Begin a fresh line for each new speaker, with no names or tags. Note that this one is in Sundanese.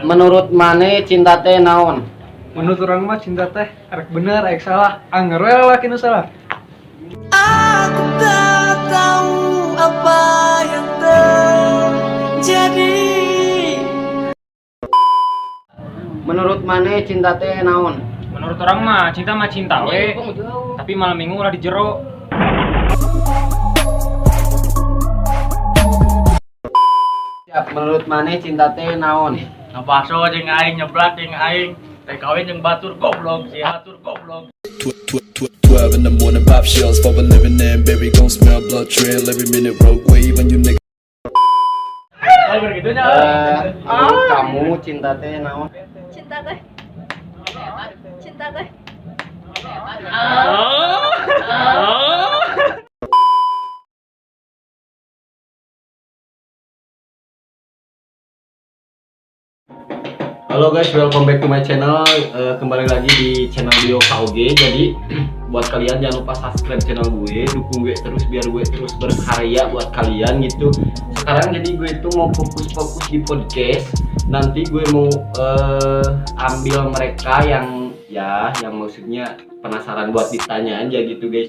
Menurut maneh cinta teh naon?
Menurut urang mah cinta teh arek bener arek salah, anger we lalaki nu salah.
Aku tak tahu apa yang terjadi.
Menurut maneh cinta teh naon?
Menurut urang mah cinta we. Tapi malam minggu ulah di jero.
Siap, menurut maneh cinta teh naon?
Ngabaso jeung aing, nyeblak jeung aing, teh kawin jeung batur goblok, si batur goblok.
12 in the morning, pop shells for a living in. Baby, gon' smell blood trail every minute. Rogue wave when you nigga.
Oh, begitu nya.
Menurut kamu cinta teh naon?
Cinta teh, cinta teh.
Halo guys, welcome back to my channel. Kembali lagi di channel Dio KOG. Jadi buat kalian jangan lupa subscribe channel gue, dukung gue terus biar gue terus berkarya buat kalian gitu. Sekarang jadi gue itu mau fokus-fokus di podcast. Nanti gue mau ambil mereka yang ya, yang maksudnya penasaran buat ditanya aja gitu guys.